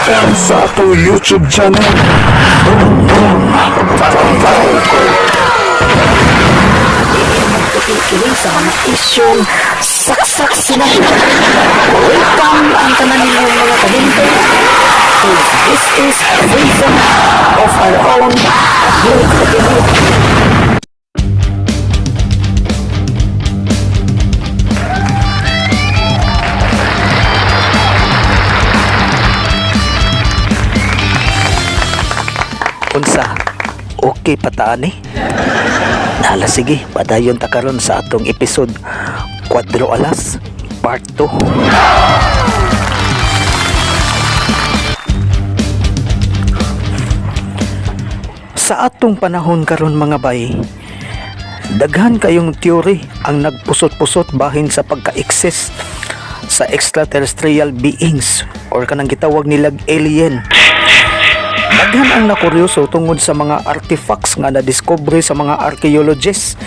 Welcome sa atong YouTube channel. Magtuki-kini sa mga isyong saksak sinabi. Welcome ang tanan ninyong mga kabinte. This is a reason of our own great. Unsa? Okay pataan eh. Nala sige, padayon ta karon sa atong episode Kwadro Alas Part 2. Sa atong panahon karon, mga bay, daghan kayong theory ang nagpusot-pusot bahin sa pagka-exist sa extraterrestrial beings or kanang gitawag nilag alien. Daghan ang nakuryoso tungod sa mga artifacts nga nadiskubre sa mga archaeologists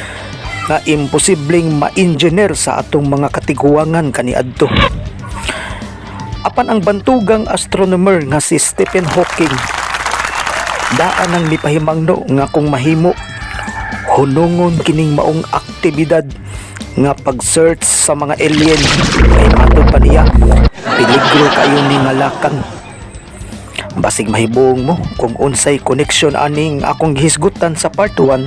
nga imposibleng ma-engineer sa atong mga katiguangan kaniadto. Apan ang bantugang astronomer nga si Stephen Hawking daan ang mipahimangno nga kung mahimo, hunungon kining maong aktibidad nga pag-search sa mga alien kay matod pa niya, peligro kayo ni nga lakang. Basig mahibong mo kung unsay connection aning akong gihisgutan sa part 1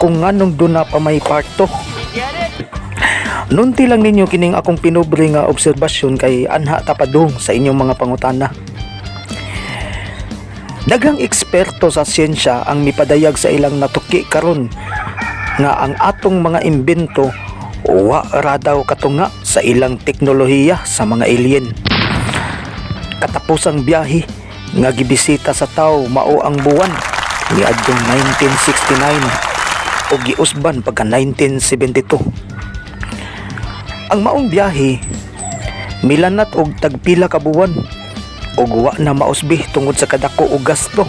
kung nganong duna pa may part 2. Nunti lang ninyo kining akong pinubre nga obserbasyon kay anha tapadung sa inyong mga pangutana. Daghang eksperto sa siyensya ang mipadayag sa ilang natuki karon nga ang atong mga imbento wa ra daw katunga sa ilang teknolohiya sa mga alien. Katapusang biyahe nga gibisita sa tao mao ang buwan niadtong 1969 o giusban pagka 1972. Ang maong biyahe milanat og tagpila ka buwan ug wa na mausbi tungod sa kadako og gasto.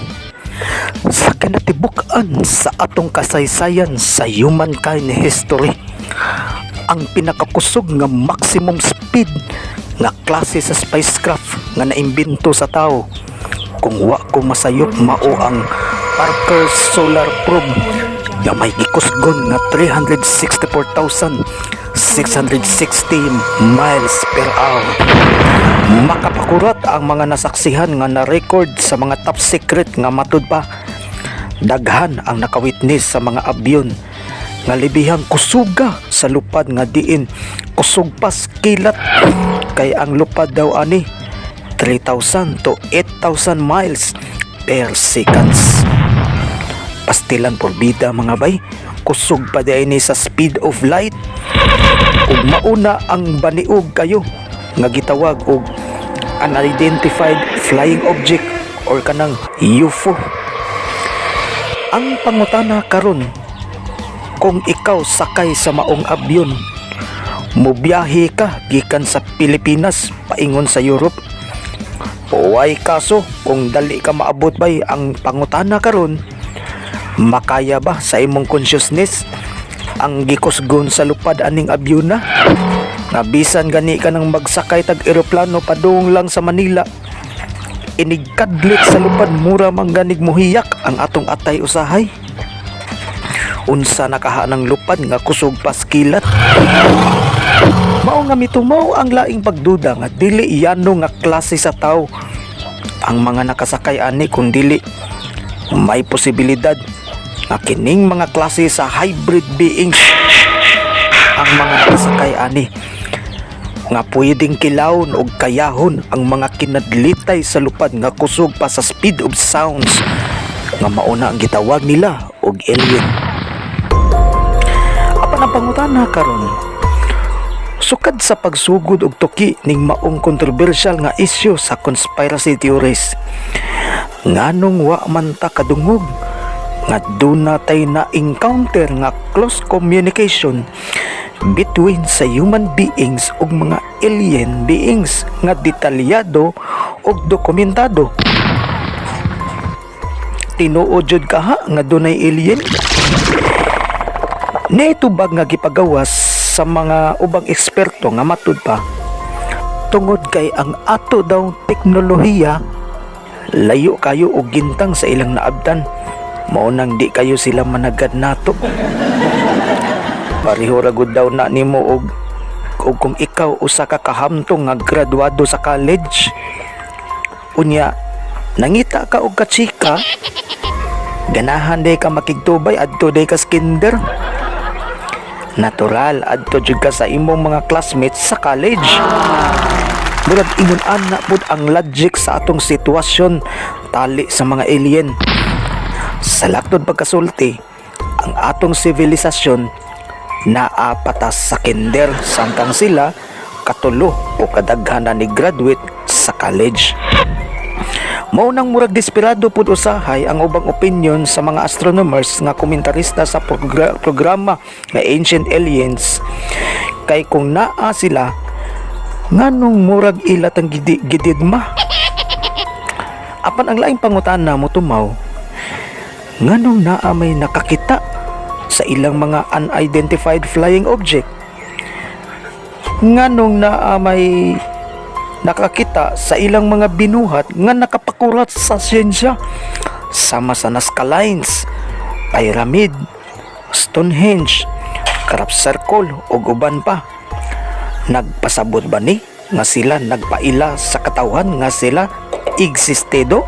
Sa kinatibuk-an sa atong kasaysayan sa humankind history, ang pinakakusog nga maximum speed nga klase sa spacecraft nga naimbento sa tao, kung wa ko masayop, mao ang Parker Solar Probe nga may gikusgon nga 364,660 miles per hour. Makapakurat ang mga nasaksihan nga na-record sa mga top secret nga matud pa daghan ang nakawitness sa mga abyon nga libihang kusuga sa lupad nga diin kusog pas kilat, kay ang lupad daw ani 3,000 to 8,000 miles per seconds. Pastilan porbida, mga bay, kusog pa diay ni sa speed of light ug mauna ang baniog kayo nga gitawag og unidentified flying object or kanang UFO. Ang pangutana karon, kung ikaw sakay sa maong abyon, mubiyahe ka gikan sa Pilipinas paingon sa Europe, way kaso kung dali ka maabot bay. Ang pangutana karon, makaya ba sa imong consciousness ang gikusgon sa lupad aning abyona? Nga bisan gani ka nang magsakay tag eroplano padung lang sa Manila, inigkadlit sa lupad mura man ganig muhiyak ang atong atay usahay. Unsa nakaha ng lupad nga kusog paskilat? Mao nga mitumaw ang laing pagduda nga dili yano nga klase sa tao ang mga nakasakay ani, kung dili may posibilidad nga kining mga klase sa hybrid beings ang mga nakasakay ani nga pwedeng kilawon og kayahon ang mga kinadlitay sa lupad nga kusog pa sa speed of sounds nga mauna ang gitawag nila og alien. Apan ang pangutana karon, sukad sa pagsugod og tuki ning maong controversial nga isyu sa conspiracy theories, nganong wa man ta kadungog nga duna tay na encounter nga close communication between sa human beings ug mga alien beings nga detalyado ug dokumentado? Tinuod jud kaha nga dunay alien? Naitubag nga gipagawas sa mga ubang eksperto nga matud pa tungod kay ang ato daw teknolohiya Layo kayo og gintang sa ilang naabtan. Mao nang di kayo sila managad nato. Pareho ra gud daw na nimo og kung ikaw usa ka kahamtong nga graduado sa college. Unya nangita ka og kachika, ganahan day ka makigtubay, adto day ka sa kinder. Natural, adto jud ka sa imong mga classmates sa college. Murag ingon ana pud ang logic sa atong sitwasyon tali sa mga alien. Sa laktod pagkasulti, ang atong sibilisasyon naa pa ta sa kinder samtang sila katulo o kadaghan na ni graduate sa college. Mao nang murag desperado pud usahay ang ubang opinion sa mga astronomers nga komentarista sa programa nga Ancient Aliens, kay kung naa sila, nganong murag ila tang gididma? Apan ang laing pangutana mo tumaw, nganong naa may nakakita sa ilang mga unidentified flying object? Nganong naa may nakakita sa ilang mga binuhat nga nakapakurat sa siyensya sama sa Nazca Lines, Pyramid, Stonehenge, Crop Circle ug uban pa? Nagpasabot ba ni nga sila nagpaila sa katawhan nga sila existedo?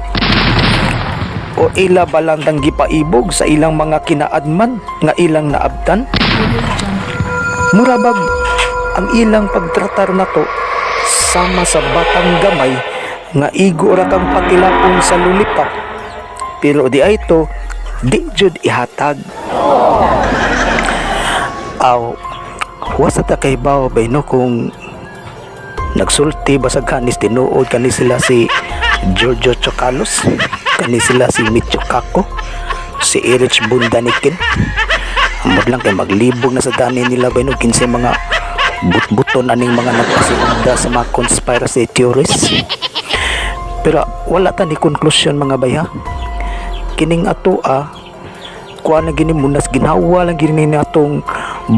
O ila ba lang tang gipaibog sa ilang mga kinaadman nga ilang naabtan? Murabag ang ilang pagtratar nato sama sa batang gamay nga igo ra kang patilapon sa lollipop, pero di ay to di jud ihatag. Aw, wasa ta kay baw bay no kung nagsulti basag kanis tinuod kani sila si Giorgio Tsoukalos, kani sila si Michio Kaku, si Erich von Daniken. Amot lang kay maglibog na sa dani nila bay no, kinsay mga butbuton aning mga nagpasiugda sa mga conspiracy theories. Pero wala ta ni konklusyon, mga bay, ha. Kining atoa kuha na gini munas ginawa lang gini natong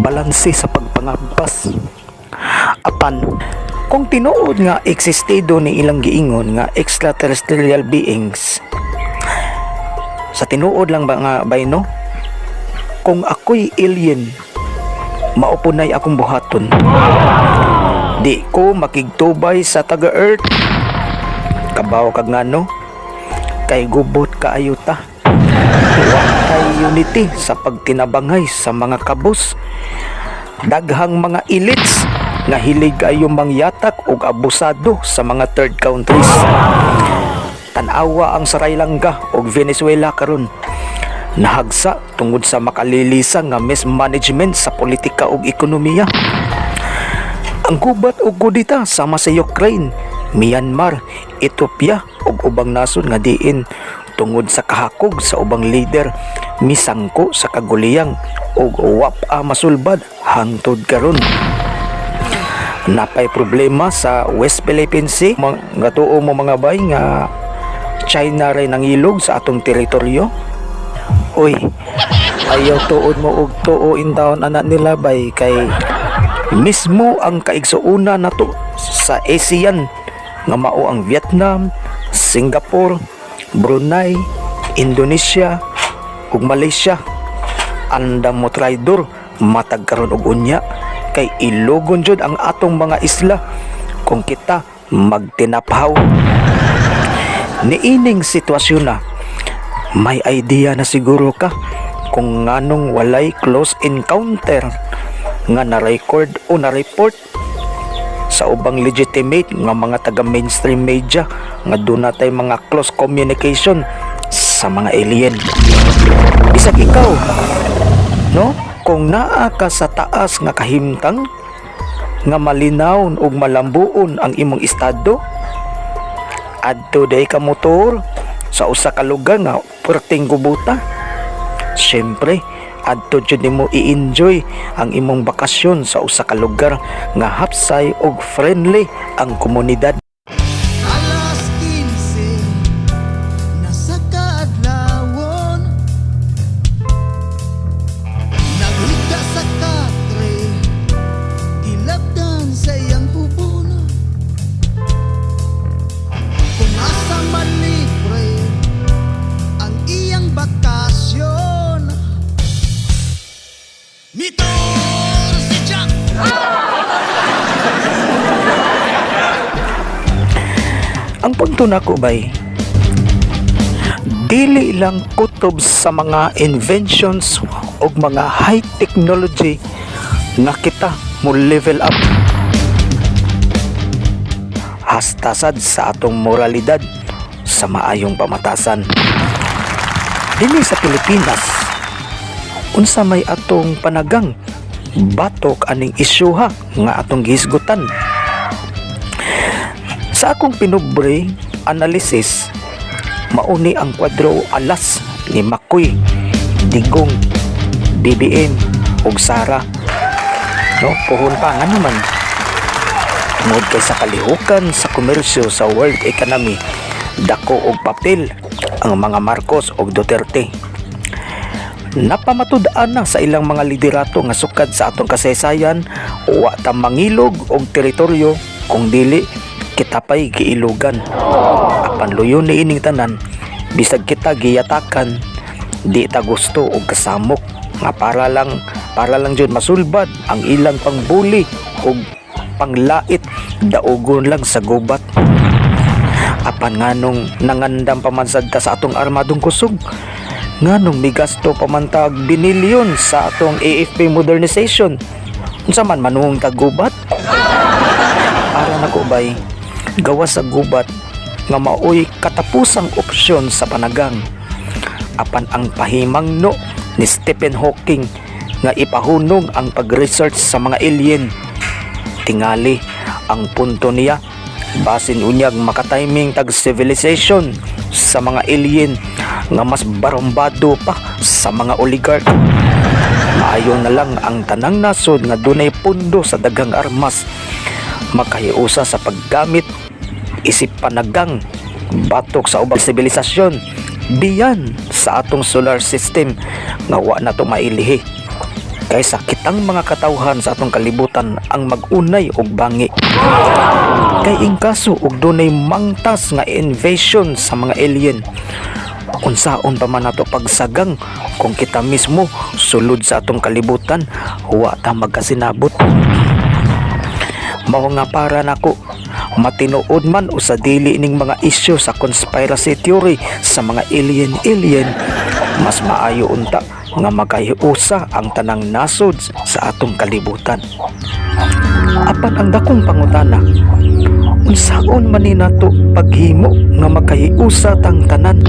balanse sa pagpangabas. Apan kung tinuod nga existido ni ilang giingon nga extraterrestrial beings, sa tinuod lang ba nga bay no, kung ako'y alien, mao punay akong buhaton. Di ko makigtubay sa taga Earth. Kabaw kag ngano? Kay gubot kaayo ta. Wa kay unity sa pagtinabangay sa mga kabus. Daghang mga elites nga hilig ayo mangyatak og abusado sa mga third countries. Tan-awa ang Sri Lanka ug Venezuela karon. Nahagsa tungod sa makalilisan nga mismanagement sa politika ug ekonomiya. Ang gubat ug kudita sama sa Ukraine, Myanmar, Ethiopia ug ubang nasod nga diin tungod sa kahakog sa ubang leader misangko sa kaguliyang ug wa pa masulbad hangtod karon. Napay problema sa West Philippine Sea. Nga tuo mo, mga bay, nga China ray nangilog sa atong teritoryo. Uy, ayaw tuod mo og tuo in town anak nila bay, kay mismo ang kaigsuuna nato sa ASEAN nga mao ang Vietnam, Singapore, Brunei, Indonesia ug Malaysia andam mo traidor matag karon og unya, kay ilogon jud ang atong mga isla kung kita magtinaphaw. Niining sitwasyon na, may idea na siguro ka kung nganong walay close encounter nga na-record o na-report sa ubang legitimate nga mga taga mainstream media nga duna tay mga close communication sa mga alien. Bisag ikaw no, kung naa ka sa taas nga kahimtang nga malinaw ug malambuon ang imong estado, adto day ka motor sa usa ka lugar nga perting gubuta. Syempre, adto jud nimo i-enjoy ang imong bakasyon sa usa ka lugar nga hapsay ug friendly ang komunidad. Alas 15 nasa kaadlawon, naghigda sa katre, gilabdan sa iyang bubon. Kung asa malibre. Ang punto nako bay, dili lang kutob sa mga inventions o mga high technology nga kita mo level up, hasta sad sa atong moralidad sa maayong pamatasan. Dinhi sa Pilipinas, unsa may atong panagang batok aning isyuha nga atong gihisgutan? Sa akong pinubre analysis, mauni ang kwadro alas ni Makoy, Digong, BBM ug Sara. No, puhon pa nga naman. Tungod kay sa kalihukan sa komersyo sa world economy, dako og papel ang mga Marcos ug Duterte. Napamatud-an na sa ilang mga liderato nga sukad sa atong kasaysayan, wa ta mangilog og teritoryo kung dili kita pa'y giilugan. Apan luyo ni ining tanan, bisag kita giyatakan, di ta gusto og kasamok nga para lang jud masulbad ang ilang pangbuli og panglait, daugon lang sa gubat. Apan nganong nangandam pa man sad ta sa atong armadong kusog? Nganong migasto pa man tag binilyon sa atong AFP modernization? Unsa man, manuong tag gubat? Para nako bay, gawas sa gubat nga maoy katapusang opsyon sa panagang. Apan ang pahimangno ni Stephen Hawking nga ipahunong ang pag-research sa mga alien, tingali ang punto niya, basin unyag makatiming tag civilization sa mga alien nga mas barumbado pa sa mga oligarch. Maayo na lang ang tanang nasod nga dunay pundo sa daghang armas makahiusa sa paggamit isip panagang batok sa ubang sibilisasyon biyan sa atong solar system nga wa na to mailihi kaysa kitang mga katawhan sa atong kalibutan ang mag-unay og bangi. Kay in kaso og dunay mangtas nga invasion sa mga alien, unsaon pa man nato pagsagang kung kita mismo sulod sa atong kalibutan wa ta magkasinabot? Mao nga para nako, matinuod man o sa dili ning mga isyu sa conspiracy theory sa mga alien alien, mas maayo unta nga makahiusa ang tanang nasod sa atong kalibutan. Apan ang dakong pangutana, unsaon man ni nato paghimo nga makahiusa tang tanan?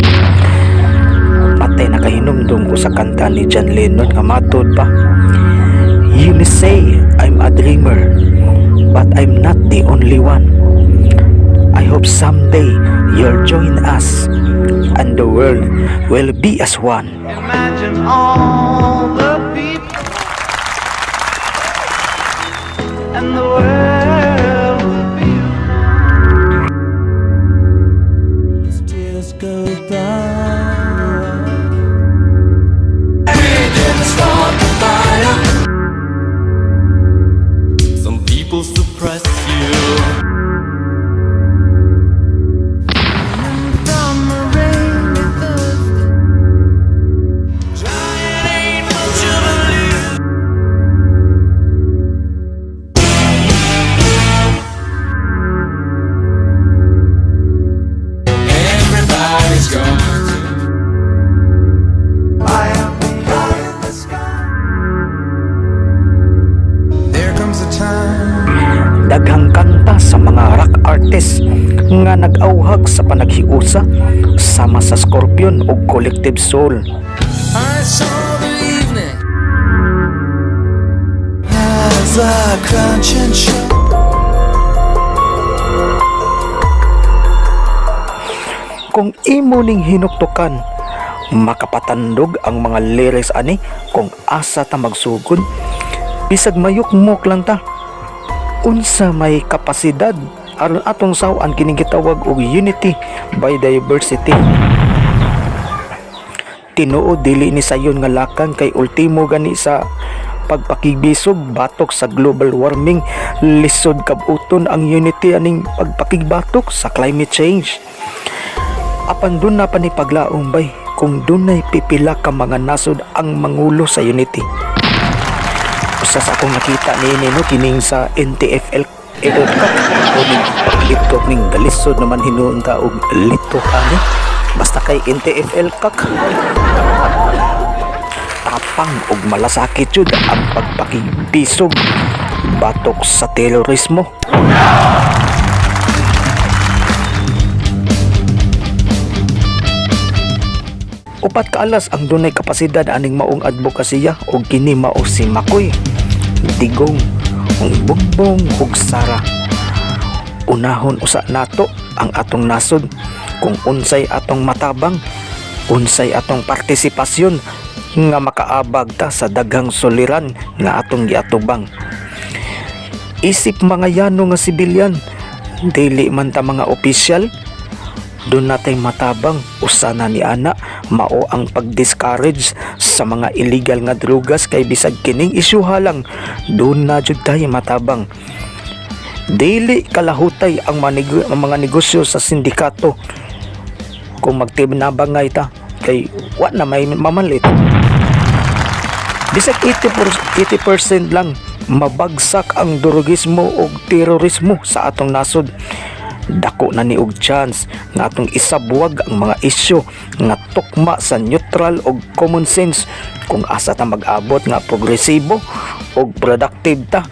Patay nakahinumdum ko sa kanta ni John Lennon nga matod pa, "You may say I'm a dreamer, but I'm not the only one. I hope someday you'll join us and the world will be as one." Imagine all the people and the world will be Tears go down. We didn't start the fire. Some people suppress you. From a rainy Thursday. Trying ain't much of a lose. Everybody's going to. I am the eye in the sky. There comes a time. Daghang kanta sa mga rock artists nga nag-auhag sa panaghiusa sama sa Scorpion ug Collective Soul. I saw the evening as I crunch and show. Kung imo ning hinuktukan, makapatandog ang mga lyrics ani kung asa ta magsugod. Bisag mayukmok lang ta, unsa may kapasidad aron atong saw-an kining gitawag og unity by diversity? Tinuod, dili ni sayon nga lakan kay ultimo gani sa pagpakibisog batok sa global warming, lisod kabuton ang unity aning pagpakigbatok sa climate change. Apan duna pa ni paglaom bay kung dunay pipila ka mga nasod ang mangulo sa unity. Usa sa akong nakita niini, no, kining sa NTFL. NTFL kak o ning paglitok ning galisod naman hinuon ta og litok ani, basta kay NTFL kak. Tapang ug malasakit jud ang pagpakibisog batok sa terorismo. Upat ka alas ang dunay kapasidad aning maong adbokasiya ug kini mao si Makoy, Digong, ug Bugbong ug Sara. Unahon usa nato ang atong nasod kung unsay atong matabang, unsay atong partisipasyon nga makaabag ta sa daghang suliran nga atong giatubang. Isip mga yano nga sibilyan, dili man ta mga opisyal, doon natay matabang usa na ni ana mao ang pag-discourage sa mga illegal nga drugas kay bisag kining isyuha lang, doon na jud tayo matabang. Dili kalahutay ang mga negosyo sa sindikato kung magtinabangay ta kay wa na may mamalit. Bisag 80% lang mabagsak ang durugismo ug terorismo sa atong nasod, dako na ni og chance nga atong isabwag ang mga isyu nga tukma sa neutral ug common sense kung asa ta mag-abot nga progresibo ug productive ta,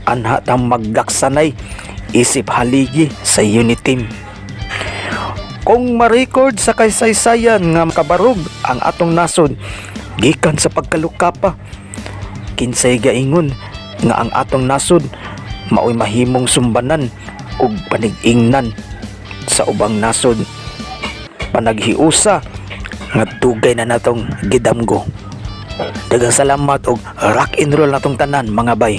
anha ta maggaksanay isip haligi sa unity team. Kung ma-record sa kaysaysayan nga makabarog ang atong nasod gikan sa pagkalukapa, kinsay gaingon nga ang atong nasod maoy mahimong sumbanan ug panig-ingnan sa ubang nasod, panaghiusa nga dugay na natong gidamgo? Daghang salamat og rock and roll natong tanan, mga bay.